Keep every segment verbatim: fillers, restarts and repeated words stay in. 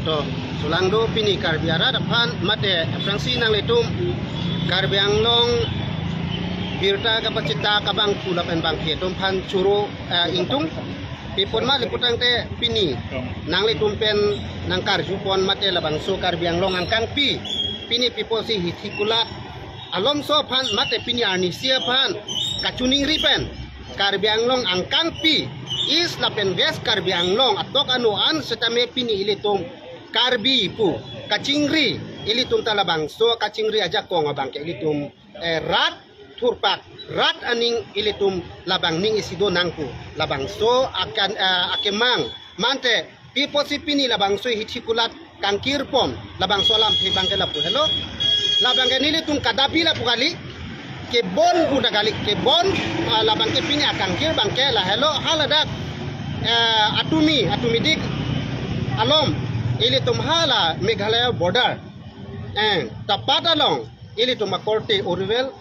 So, solangdo pini Karbi arat aphan mate aphrangsi nanglitum Karbi Anglong birta kapachita kabang phu lapen bangphi atum aphan choro, eh, ingtung. Pi apot ma le putangte pini nanglitum pen nangkarjupon mate labangso Karbi Anglong angkangpi, pini pi apotsi hithi kulat alomso aphan mate pini arnisi aphan kachiningri pen Karbi Anglong angkangpi East lapen West Karbi Anglong atok ano an setame pini ilitum Karbi pu kachingri, ilitum ta labangso kachingri ajakong abangke ilitum, eh, rat thurpak, rat aning ilitum labang ning isi do nang pu labangso akan, eh, akemang mate pi apotsi pini labangso hithi kulat kangkirpon labangso alamthe abangke lapu helo. Labangke nelitum kadapi lapu kali, kebon pu ta kali, kebon, ah, labangke pini akangkir abangke lahelo, haladak, eh, Atumi, Atumidik along ilitum hala Meghalaya border, eh, tapat along ilitum akorte Oruwel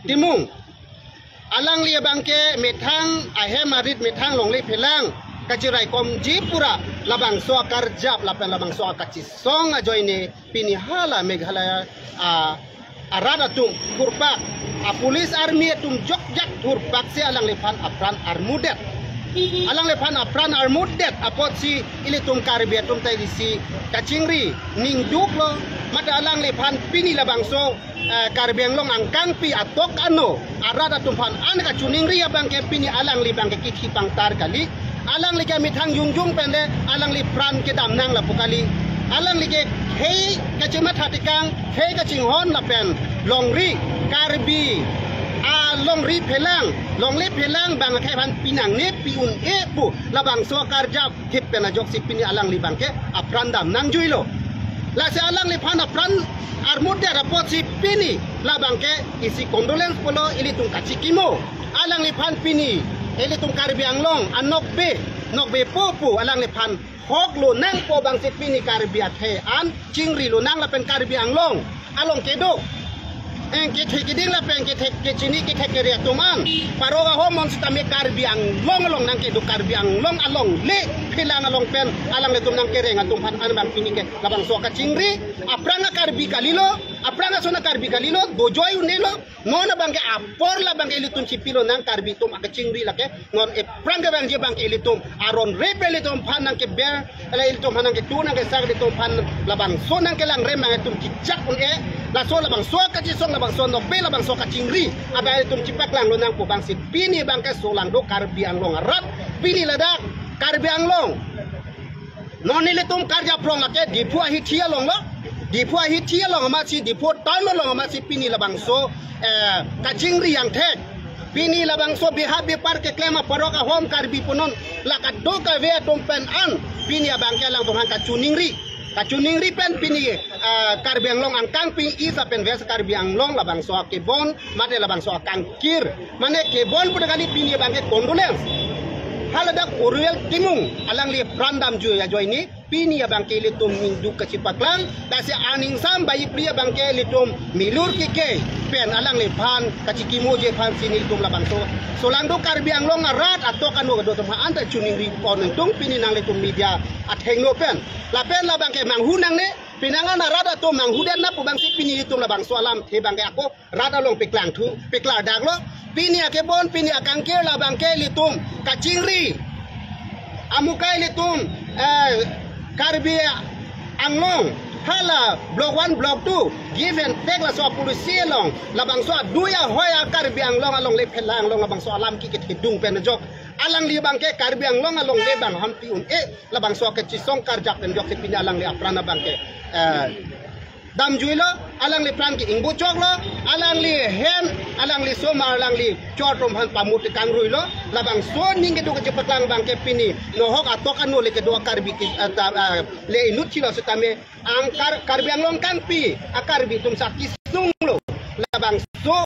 Timung, alangli abangke methang ahem arit methang longle phelang kachiraikomji pura labangso akarjap lapen labangso akachisong ajoine pini hala Meghalaya, ah, arat atum thurpak, a police army atum jokjak thurpaksi alangliphan apran armudet. Alangliphan apran armudet apotsi ilitum Karbi atum ta isi kachingri ningduklo, mate alangliphan pini labangso, eh, Karbi Anglong angkangpi atok ano arat atum aphan an kachiningri abangke pini alangli abangke kithi pangtar kali. Alangli ke methang jongjong pen le alangli pran kedam nang lapu kali. Alangli ke khei kachematha tekang, khei kachinghon lapen longri Karbi alongri phelang, longle phelang abangke aphan pinangne pi un-e pu labangso akarjap thip pen ajoksi pini alangli abangke apran dam nangjuilo. Lasi alangliphan apran armudet apotsi pini labangke isi condolence pulo ilitum kachikimo. Alangliphan pini ilitum Karbi Anglong anokbe, nokbepo pu alangliphan hok lonangpo abangsi pini Karbi athe an chingrilo nang lapen Karbi Anglong along kedo, eh, kethe keding lapen kethe kechini kethe kere atum an parok ahom mon setame Karbi Anglong along nangkedo, Karbi Anglong alongle phelang along pen alanglitum nangkereng atum aphan an abang pini ke labangso kachingri. Aphrang a-Karbi kalilo, aphrang ason a-Karbi kalilo, dojoi un-elo. Non abangke apor labangke ilitum chipilo nang Karbi atum akachingri lake. Non ephrang kevangji abangke ilitum aron rep ilitum aphan nangkeber, ala ilitum aphan nangketu nangkesak ilitum aphan labangso nangkelang rem abang ilitum chechak un-e. Laso labangso kachisong, labangso nokbe, labangso kachingri abang ilitum chipaklang lonang pu abangsi pini abangke solangdo Karbi Anglong arat, pini ladak Karbi Anglong. Non ilitum karjap rong lake Diphu ahithi alonglo. Diphu ahithi along amatsi, Diphu town along amatsi pini labangso, eh, kachingri angthek. Pini labangso beha bepar keklem aparok ahom Karbi punon la kadokave atum pen an pini abangke alangtum aphan kachiningri. Kachiningri pen pini, eh, Karbi Anglong angkangpi East lapen West Karbi Anglong labangso akebon mate labangso akangkir, mane kebon pu ta kali, pini abangke condolence. Haladak Oruwel Timung alangli pran damjui ajoine pini abangke ilitum ningduk kachipaklang, lasi aningsam bayi pri abangke ilitum milur keke pen alangliphan kachikimoji aphansi nelitum labangso solangdo Karbi Anglong arat atok ano kedo atum aphan anta chiningripon ingtung pini nanglitum media athengno pen. Lapen labangke manghu nangne, penang an arat atum manghudet nang pu abangsi pini ilitum labangso alamthe abangke ako rat along peklangthu, peklardaklo. Pini akebon, pini akangkir labangke ilitum kachingri. Amukai ilitum, eh, Karbi Anglong hala Block one, Block two, give and take laso a-policy along labangso adui ahoi a-Karbi Anglong alongle phelang along labangso alam kikethedung pen ajok alangli abangke Karbi Anglong alongle abang hampi un-e, labangso kachisong karjap pen ajoksi pini alangli apran abangke, eh, damjuilo, alangli pran ke ingbuchoklo, alangli hem, alangli somar, alangli chor atum aphan pamut kangruilo, labangso aning kedo kachipaklang abangke pini nohok atok ano le kedo Karbi ke, eh, ta, eh, le inut chilo setame ang Kar-, Karbi Anglong kangpi a-Karbi atum sakisunglo. Labangso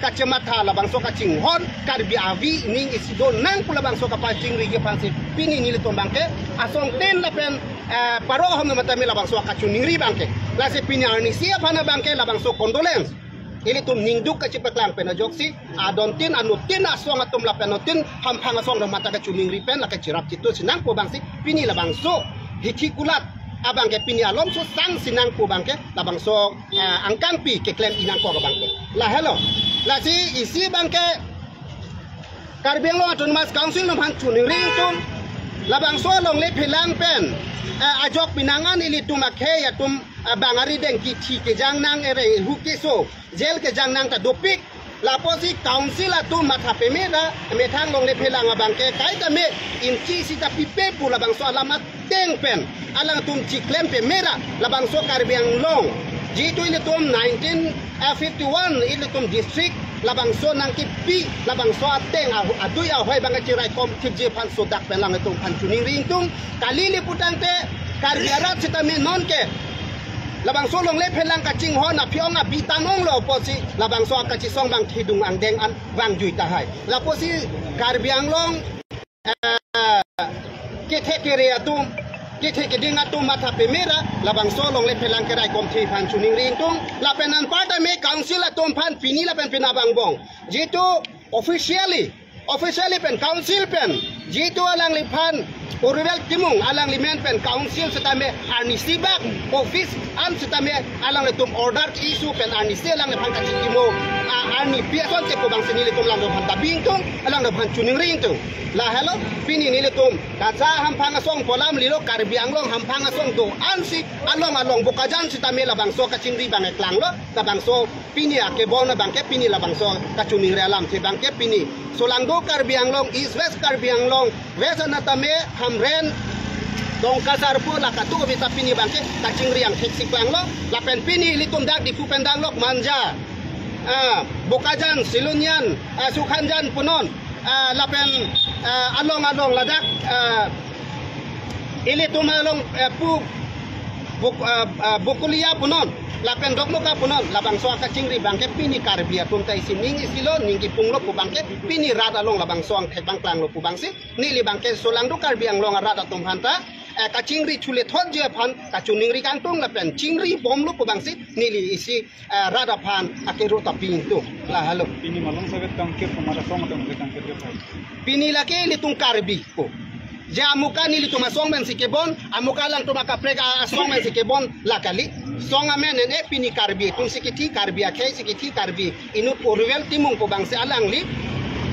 kachematha, labangso kachinghon Karbi avi ning isi do nang pu labangso kapachingriji aphansi pini nelitum abangke asongtin lapen, eh, parok ahom matame labangso kachiningri abangke. Lasi pini arnisi aphan abangke labangso condolence ilitum ningduk kachipaklang pen ajoksi adontin anutin asong atum lapen anutin hamphang asong atum mata kachiningri pen lake chirap chitun sinang pu abangsi pini labangso hithi kulat abangke pini alomso sang sinang pu abangke labangso, eh, angkangpi keklem inangkok abangke. Lahelo. Lasi isi abangke Karbi Anglong Autonomous Council atum aphan choningri ingtung, labangso alongle phelang pen, eh, ajok pinangan ilitum akhei atum, eh, bang arideng kithi kejang nang, ere hu keso jail kejang nang ta dopik. Lapusi council atum matha peme ra, methang alongle phelang abangke kaita me inchi sita pipe pu labangso alam ateng pen alangtum chiklem peme ra, labangso Karbi Anglong, jitu ilitum nineteen fifty-one ilitum district labangso nangkipi, labangso ateng a-, adui ahoi abangke chiraikom thipji aphan sodak pen alangtum aphan choningri ingtung. Kali le putangte Karbi arat sitame nonke labangso alongle phelang kachinghon aphi-ong abi ta nonglo pusi labangso akachisong abang thidung angdeng an vangjui tahai. Lapusi Karbi Anglong, eh, kethe kere atum, kethe keding atum matha peme ra labangso alongle phelang keraikom thiphan choningri ingtung. Lapen anparta me council atum aphan pini lapen pini abang bong, jitu officially, officially pen council pen jitu alangliphan Porival Timung alangli men pen council sitame arnisi bak office an sitame alanglitum order issue pen arnisi alangliphan kachikimo, ah, arni pi asonte pu abangsi nelitum alangtum aphan ta bi ingtung, alangtum aphan choningri ingtung. Lahelo, pini nelitum kacha hamphang asong pu alam lilo, Karbi Anglong hamphang asong do-ansi along along Bokajan sitame labangso kachingri abang eklanglo, labangso pini akebon abangke pini labangso kachoningri alamthe abangke pini Solangdo Karbi Anglong, East West Karbi Anglong, West anatame Hamren, Dongka Sarpo la katu kavita pini abangke kachingri angthek si klanglo. Lapen pini ilitum dak Diphu pen danglok Manja, ah, Bokajan, Silonijan, ah, Sukhanjan punon, ah, lapen, ah, along along ladak, ah, ilitum along, eh, pu Bok-, ah, ah, Bokolia punon, lapen Dokmoka punon, labangso akachingri abangke pini Karbi atum ta isi ning isi lo, ning kipunglo pu abangke pini rat along labangso angthek abang klanglo pu abangsi neli abangke Solangdo Karbi Anglong arat atum aphan ta, eh, kachingri chule thotji aphan kachoningri kangtung lapen chingri bomlo pu abangsi neli isi, eh, rat aphan akero ta bi ingtung. Lahelo. Pini malom savet kangkir pemada song atau mungkin kangkir ke pai. Pini lake ilitum Karbi ko. Je amuka nelitum asong pensi kebon, amuka alangtum akaprek a-, asong pensi kebon la kali. Song amen ene pini Karbi atum si kithi, Karbi akhei si kithi, Karbi inut Porival Timung pu abangsi alangli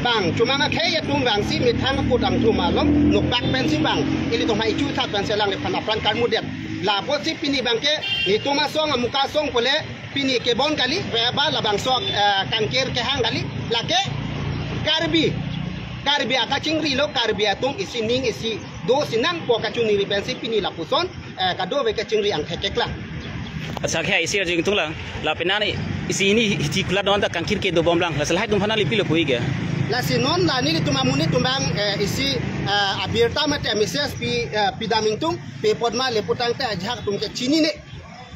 bang chomang akhei atum abangsi methang akut angthum along nokbak pensi bang ilitum hai chu that pensi alangliphan apran karmudet. Lapusi pini abangke nelitum asong amuka asong pule pini kebon kali, ba labangso, eh, kangkir kehang kali, lake Karbi, Karbi akachingri lo, Karbi atum isi ning isi do sinang pu kachoningri pensi pini lapuson, eh, kadokave kachingri angthek keklang. Asa khe isi arju ingtung lang, lapen nani isi hini hithi kulat non ta kangkir kedo bomlang, la salahai atum aphan neli pilo pu-ik ke. Lasi non la nelitum amonit atum abang, eh, isi, eh, abirta mate message pi, eh, pidam ingtung, pi apot ma le putangte ajahak atum ke chinine.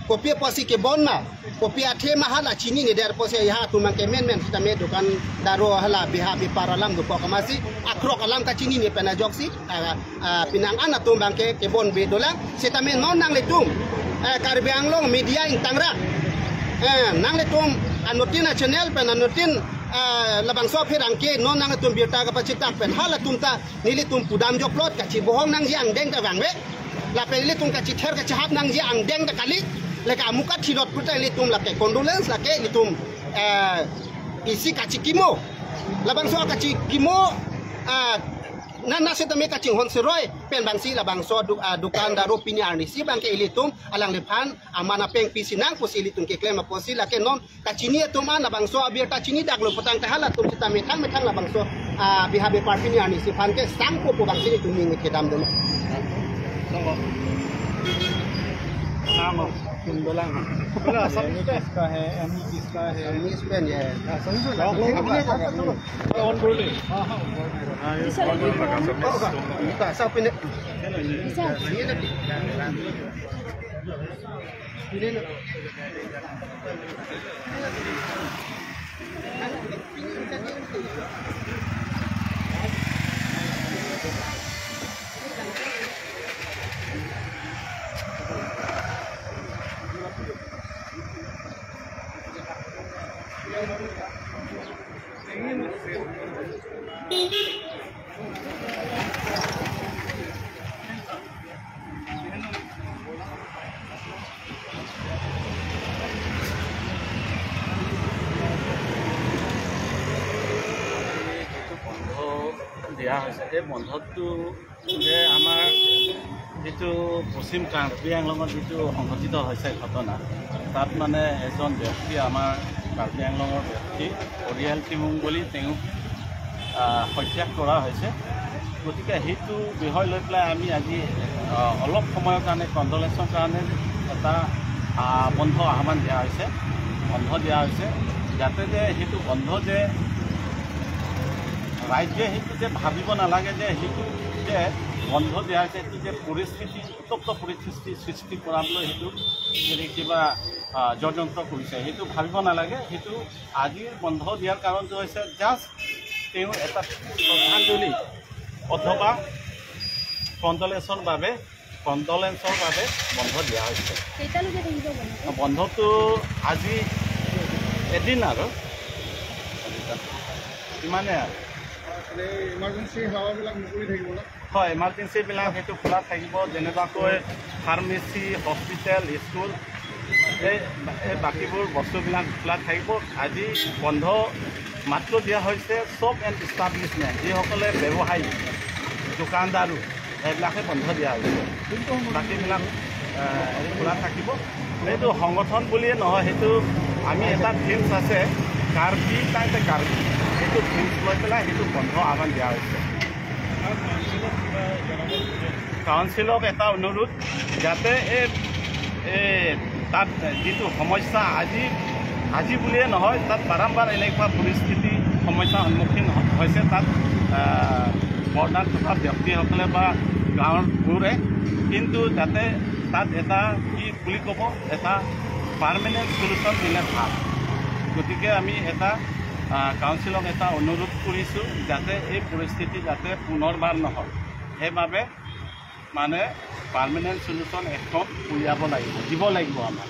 Kopi apotsi kebon ma, kopi athe ma hala chinine der pusi ajahak atum abangke menmen sitame dukan daro hala beha bepar alam dokok amatsi akrok alam kachinine pen ajoksi, ah, ah, pinangan atum abangke kebonbe dolang. Sitame non nanglitum, eh, Karbi Anglong media ingtangra, eh, nanglitum anuttin a-channel pen anuttin, eh, labangso apherangke non nanglitum birta kapachitak pen halatum ta nelitum pudam joklot kachibohong nangji angdeng ta vangve. Lapen ilitum kachither kachihap nangji angdeng ta kali. Lake amuka thilot puta ilitum lake condolence lake ilitum, eh, isi kachikimo. Labangso kachikimo, ah, nana sitame kachinghon seroi pen abangsi labangso du-, ah, dukan daro pini arnisi abangke ilitum alangliphan aman apeng pisi nang pusi ilitum keklem apotsi lake non kachini atum an labangso abirta chini daklo putangte halatum sita methang methang labangso, ah, beha bepar pini arnisi aphan kesangpo pu abangsi nelitum ning kedam dolo. Sangpo. Sangpo. Tum dolang. बोला, सब इसका है, एमी किसका है? एमी इस पे नहीं है। हाँ, समझो ना। हाँ, हाँ, हाँ। ऑन कर ले। हाँ, हाँ। हाँ, ये ऑन कर लगा, सब इसका। इसका, सब पे नहीं। ये ना। হৈছে। এই বন্ধটো যে আমাৰ যিটো পশ্চিম কাৰ্বি আংলঙত যিটো সংঘটিত হৈছে ঘটনা, তাত মানে এজন ব্যক্তি, আমাৰ কাৰ্বি আংলঙৰ ব্যক্তি অৰিয়েল টিমুং বুলি তেওঁক, আহ, হত্যা কৰা হৈছে। গতিকে সেইটো বিষয় লৈ পেলাই আমি আজি, আহ, অলপ সময়ৰ কাৰণে কণ্ডলেঞ্চৰ কাৰণে এটা, আহ, বন্ধ আহ্বান দিয়া হৈছে, বন্ধ দিয়া হৈছে, যাতে যে সেইটো বন্ধ যে ৰাইজে সেইটো যে ভাবিব নালাগে যে সেইটো যে বন্ধ দিয়া হৈছে, সেইটো যে পৰিস্থিতি, উত্তপ্ত পৰিস্থিতি সৃষ্টি কৰাবলৈ সেইটো যদি কিবা, আহ, ষড়যন্ত্ৰ কৰিছে, সেইটো ভাবিব নালাগে। সেইটো আজিৰ বন্ধ দিয়াৰ কাৰণটো হৈছে জাষ্ট তেওঁ এটা শ্ৰদ্ধাঞ্জলি অথবা কণ্ডলেঞ্চৰ বাবে, কণ্ডলেঞ্চৰ বাবে বন্ধ দিয়া হৈছে। কেতিয়ালৈকে থাকিব বন্ধটো? বন্ধটো আজি এদিন আৰু, ইমানে আৰু। ইমাৰ্জেঞ্চি সেৱাবিলাক মুকলি থাকিব ন? হয়, ইমাৰ্জেঞ্চিবিলাক সেইটো খোলা থাকিব, যেনেকুৱাকৈ ফাৰ্মেচী, হস্পিটেল, স্কুল, এই, এই বাকীবোৰ বস্তুবিলাক খোলা থাকিব। আজি বন্ধ মাত্ৰ দিয়া হৈছে শ্বপ এণ্ড এষ্টাব্লিছমেণ্ট, যিসকলে ব্যৱসায়ী, দোকানদাৰো, সেইবিলাকে বন্ধ দিয়া হৈছে। বাকীবিলাক, এ, খোলা থাকিব। এইটো সংগঠন বুলিয়ে নহয়, সেইটো আমি এটা থিমছ আছে, কাৰ্বি টাইমে কাৰ্বি, সেইটো থিমছ লৈ পেলাই সেইটো বন্ধ আহ্বান দিয়া হৈছে। কাউন্সিলক এটা অনুৰোধ, যাতে এই, এই তাত যিটো সমস্যা আজি, আজি বুলিয়ে নহয়, তাত বাৰম্বাৰ এনেকুৱা পৰিস্থিতি, সমস্যাৰ সন্মুখীন হ-, হৈছে তাত, আহ, বৰ্ডাৰ থকা ব্যক্তিসকলে বা গাঁৱৰবোৰে, কিন্তু যাতে তাত এটা কি বুলি ক'ব, এটা পাৰ্মানেণ্ট ছলুশ্যন দিলে ভাল। গতিকে আমি এটা, আহ, কাউন্সিলক এটা অনুৰোধ কৰিছোঁ, যাতে এই পৰিস্থিতি যাতে পুনৰবাৰ নহয়, সেইবাবে মানে পাৰ্মানেণ্ট ছলুশ্যন এখন উলিয়াব লাগিব, দিব লাগিব আমাক।